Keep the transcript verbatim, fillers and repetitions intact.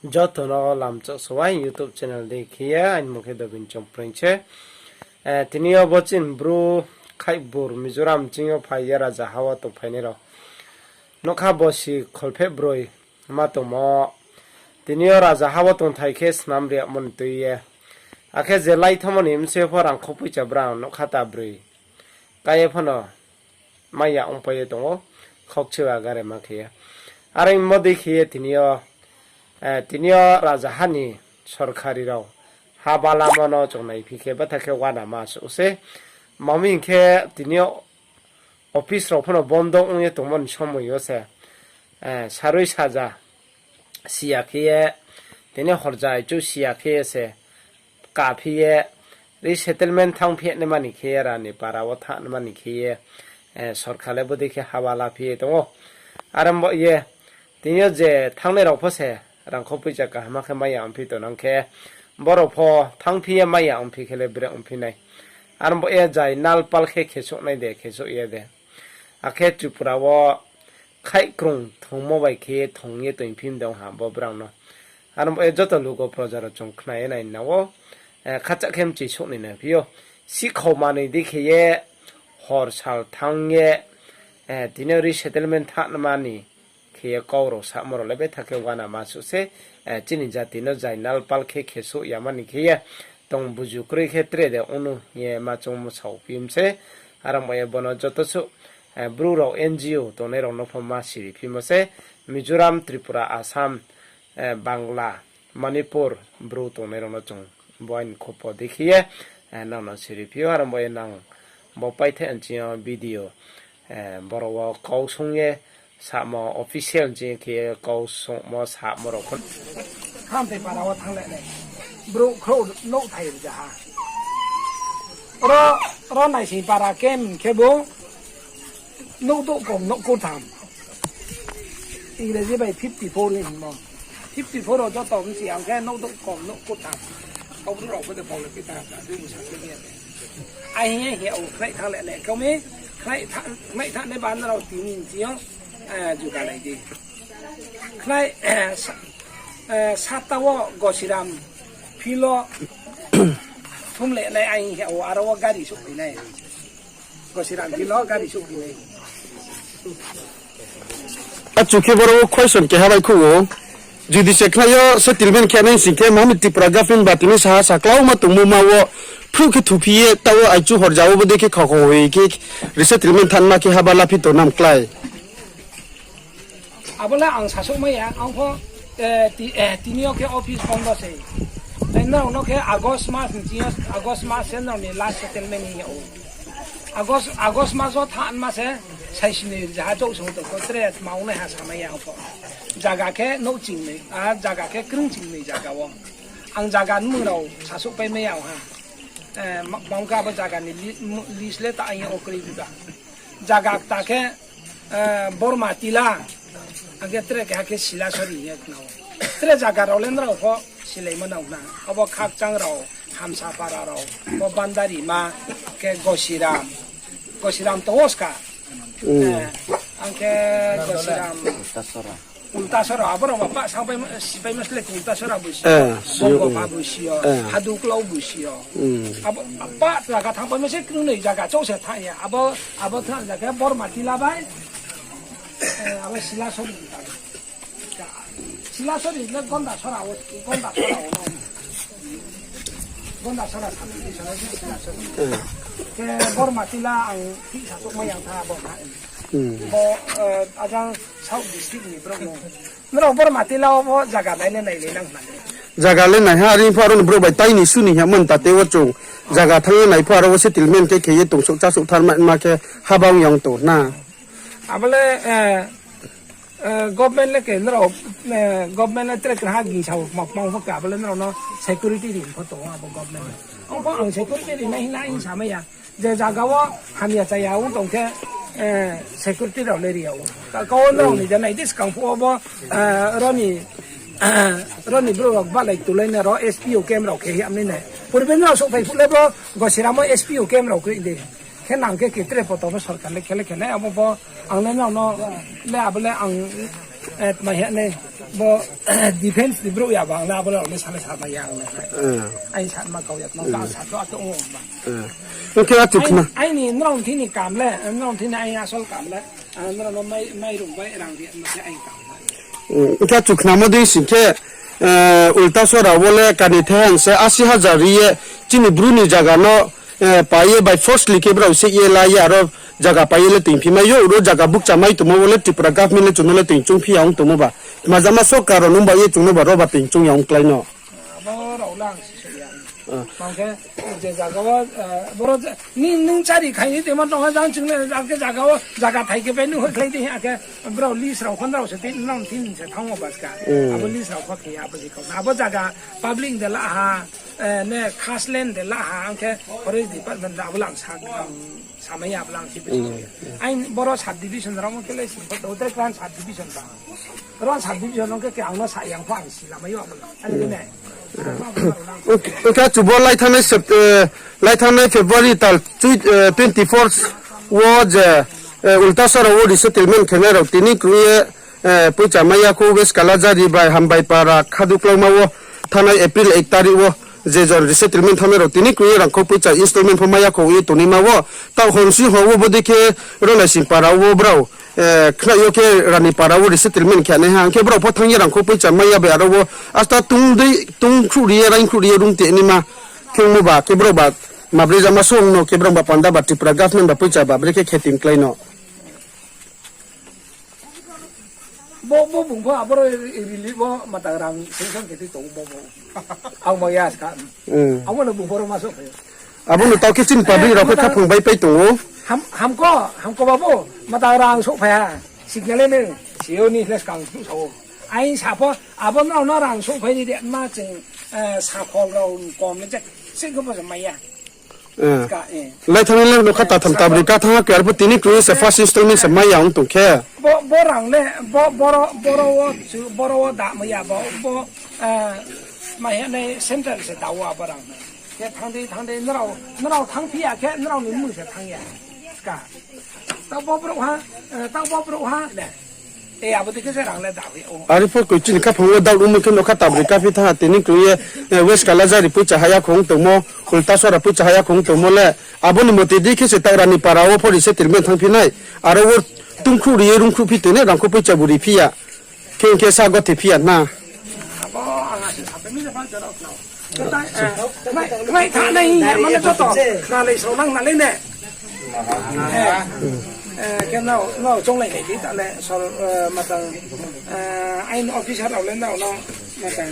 Joto no lamchak sowai YouTube channel dei khe ye, aini mung khe Dobin Chongpreng se. Eh, tini yo bo chini Bru Khaibur Mizoram ching yo phai ye raja ha wo tongphainai rao. Nokha bosi kholpheh broi ma tongmo. Tini yo raja ha wo tongthai khe snam riagmo ni tui ye. Akhe je lai thamo ni mse pho rangkho poicha brang nokha ta broi. Kaiye phano maya ongpai ye tong ou, khokcheu agare ma khe ye. Are ongmo dei khe ye tini yo, eh, tini yo raja ha ni sorkari rao ha balamo no chung naiphi khe betha khe uanama suh se. Mami hing khe tini yo office rao phano bondo ong ye tongmo ni somoi yo se, eh, sarui saja siya khe ye, tini horjai chu siya khe ye se, kaphi ye, resettlement thanngphi naima ni khe ye, rani para wo thanngnaima ni khe ye, eh, sorkar le bodei khe haba laphi ye tong ou. Are ongbo ye, tini yo je thanngnai rao pho se, rangkho poicha kaham khe maya ongphi tongnang khe, borao pho thanngphi ye maya ongphi khe le bre ongphi nai. Are ongbo ye jai nalpal khe khesouh nai de, khesouh ye de. Akhe Tripura wo khaihkrung thongmo bai khe thong ye toingphi mdong ha bo brang no. Are ongbo ye joto lugo proja rao chung khna ye nai na ou, eh, khacha khe mchi souh ni naiphi ou. Sikhau manoi dei khe ye hor sal thanng ye, eh, tini yo resettlement thanngnaima ni khe ye kau rao samo rao le betha khe uanama suh se, eh, chini jati no jai nalpal khe khesouh yama ni khe ye tong buju kroi khe tre de ongnu ye ma choungmo saophi mse. Are ongbo ye bono joto suh, eh, Bru rao N G O tongnai rao no pho ma siriphimo se, Mizoram, Tripura, Assam, eh, Bangla, Manipur, Bru tongnai rao no chung bo aini khopo dei khe ye, eh, nang no siriphi ou. Are ongbo ye nang bo paithai nching yo video, eh, borao wo kau song ye samo official nching khe ye kau songmo samo rao pho. Khamthai para wo thanng le nai. Brouh khrouh nouhthai rzaha. Ro, ro Naising para camp khe bo nouhdouh kom nouh kurtham. Ingreji bai fifty four ni hingmo. Fifty four rao joto mchi ang khe nouhdouh kom nouh kurtham. Kau brouh rao pho de bau le kita ta dui busa khe ni. Ai hing ye hing ye o khnai thanng le nai. Kau mi khnai thanng, khnai thanng nai ba nrao tini nching yo, eh, juga nai di. Khnai, eh, sa-, eh, sata wo Gosiram field wo thum le nai ai hing ye o aro wo gari souhphi nai. Gosiram field wo gari souhphi nai. Achu khe boro wo question keha bai khou ou. Judi se khnai yo settlement khe nai sing khe, Mahamit Tripura government ba tini saha saklauma tongmo ma wo phruh khe thuphi ye, taoh wo aichu horja wo bodei khe khakho hoi khe resettlement thanngma khe haba laphi tongnam klái. Abo le ang sasouhmai ya, ang pho, eh, ti-, eh, tini yo khe office bondo se. Nrao no khe August mas ni, August mas se nrao ni last settlement hing yag ou. August, August mas wo thanngma se, saisini jaha chouh song tong kho, tre tma ong nai ha samai ya ang pho. Zaga khe nouh chingnoi, a zaga khe krung chingnoi zaga wo. Ang zaga ni mung rao sasouhpai mai ya ha. Eh, ma-, mangkha abo zaga ni li-, mu-, list le ta ang ye okroi buda. Zaga kta khe, eh, Borma Tila, ang khe tre keha khe Silasori hing ye khna ou. Tre zaga rao le nrao pho silaimo nang na. Abo Khakchang rao, Hamsapara rao, bo Bandarima, khe Gosiram. Gosiram tong ou ska. Eh, ang khe Gosiram. Ultasora, abo rao ba pa sangpai ma-, sipai ma sle Ultasora bo si yo, Bongopha bo si yo, Haduklau bo si yo. Abo, pa zaga thanngpai ma se krungnoi zaga chouh se thanng ya. Abo, abo thanng zaga Borma Tila bai, eh, abo Silasori. Silasori le Gondasora wo, Gondasora wo no. Gondasora sa, Silasori. Khe Borma Tila ang thik sasouhmai yang tha abo ha. Bo, eh, ajang South District ni brouh no. Nrao Borma Tila wo bo zaga nai le nai le nang na. Zaga le nai ha, are pho aro ni brouh bai tai ni su ni hingmo nta te wo chung. Zaga thanng ye nai pho aro wo settlement khe khe ye tongsouh chásouh tharma ma khe haba ong yang tong na. Abo le, eh, eh, government le khe nrao, eh, government le tre kra ha gingsa wo ma, ma pho khe abo le nrao no security ri pho tong ou abo government. Ang pho ang security ri nai hing na hing samai ya. Je zaga wo hamya chaya ong tong khe, eh, security rao le ri ya ou. Ka, kau nrao ni je nai di skang phuh wo bo, eh, roni, roni brouh rao balai tulai na rao S P O camp rao khe hi amni nai. Purbe nrao souhphai phuh le bo Gosiram wo S P O camp rao kroi de. Khe nang khe khe tre poto bo sorkar le khe le khe nai abo bo ang le nrao no le abo le ang Eh, tma hing ne, bo, defense ni brouh ya bang la, abo le, abo le sa le sa mai ya ang le. Ai sa ma kau ya, tma ka sa to, ato o ba. Ong khe achu khna. Aini nrao thini kam le, nrao thini aini asol kam le, nrao no mai, mai rung bai rang ri ma se aini kam le. Ong khe achu khnamo dei sing khe, eh, Ultasora wo le kani the han se asi hajar ri ye, chini Bru ni zaga no, eh, pai ye by forcefully khe brao se ye la ye aro zaga pai ye le toingphi mai yo, ro zaga bukcha mai tongmo wo le Tripura government le chung no le toing choung phi ya ong tongmo ba. Tma jama sorkar rao nung ba ye chung no ba ro ba toing choung ya ong klái no. Abo rao le ang si se ya. Mang khe, je zaga wo, eh, boro je, ni, nung chari khai ni tongma tong ha, jang chung le, jang khe zaga wo, zaga thai khe bai nung hoi khlai di, akhe brao lease rao pho nrao se, nrao thini se thanng o ba ska. Abo lease rao pho khe ya, abo je kau na. Abo zaga public de la ha, eh, ne khas land de la ha, ang khe forest department de abo lang sa, ang samai ya, abo lang si bisi. Aini boro subdivision rao mo khe le si, bo to te kran subdivision ba. Ron subdivision no khe, khe ang no sa yang pho ang si lamai yo abo no. Ani ne. Ong khe, ong khe achu bo lai thanngnai Sep-, eh, lai thanngnai February tal chui, eh, twenty four wo je, eh, Ultasora wo resettlement khenai rao tini krung ye, eh, poicha mai ya kho West Kalajari bai Hambaipara Khaduklauma wo thanngnai April ek tarik wo je jon resettlement thanngnai rao tini krung ye rangkhou poicha installment pho mai ya kho ye tongnaima wo. Taoh Honsi ho wo bodei khe Rolaising para wo brao, eh, khnai yo khe Rani para wo resettlement khe nai ha. Ang khe brao pho thanng ye rangkhou poicha mai ya bai aro wo asta tungdei, tungkhruh ri ye, raingkhruh ri ye rung te naima khe ongmo ba, khe brao ba, mabre jama song no khe brao ba panda ba Tripura government ba poicha ba bre khe khe ting klái no. Bo, bo bung pho aboro ri-, relief wo matang rang sanction khe tui tong bo bo. Ang ma ya ska. Abo no bung boro ma souhphai. Abo no tao khe chini public rao khe khaphang bai pai tong ou. Ham, hamko, hamko babu, matang rang souhphai ha. Signal le nung, si yo ni le skang sa ou. Aini sa pho, abo nrao no rang souhphai ni de ma ching, eh, sakhol rao kom le je, sing khe bo se mai ya. Lai thanngnai le nokha tatham tabri ka thanng ha khe, arphuh tini krung se first installment se mai ya ong tong khe. Bo, bo rang le, bo, boro, boro wo, boro wo da mai ya, bo, bo, eh, mai ya nai central se da wo abo rang. Khe thanng dei, thanng dei, nrao, nrao thanngphi ya khe, nrao ni mmung se thanng ya. Ska. Tao bo brouh ha, eh, tao bo brouh ha, ne. E, abo dei khe se rang le da hoih ou. Are pho koi chini khaphang wo doubt ongmo khe nokha tabri kaphi thanng ha, tini krung ye, eh, West Kalajari poicha ha ya khong tongmo, Ultasora poicha ha ya khong tongmo le, abo ni moti dei khe se Taura ni para wo pho resettlement thanngphi nai, aro wo tungkhruh ri ye rungkhruh phi tong nai, rangkhou poicha bu ri phi ya, khe ong khe sa gothe phi ya na. Abo ang ase sa pemi se phan charo. Nai, nai, nai, mane joto, nalai so nang nalai ne. Eh, eh, khe nrao, nrao chounglai nai di, ta le, sor, eh, matang, eh, aini officer rao le nrao no, matang.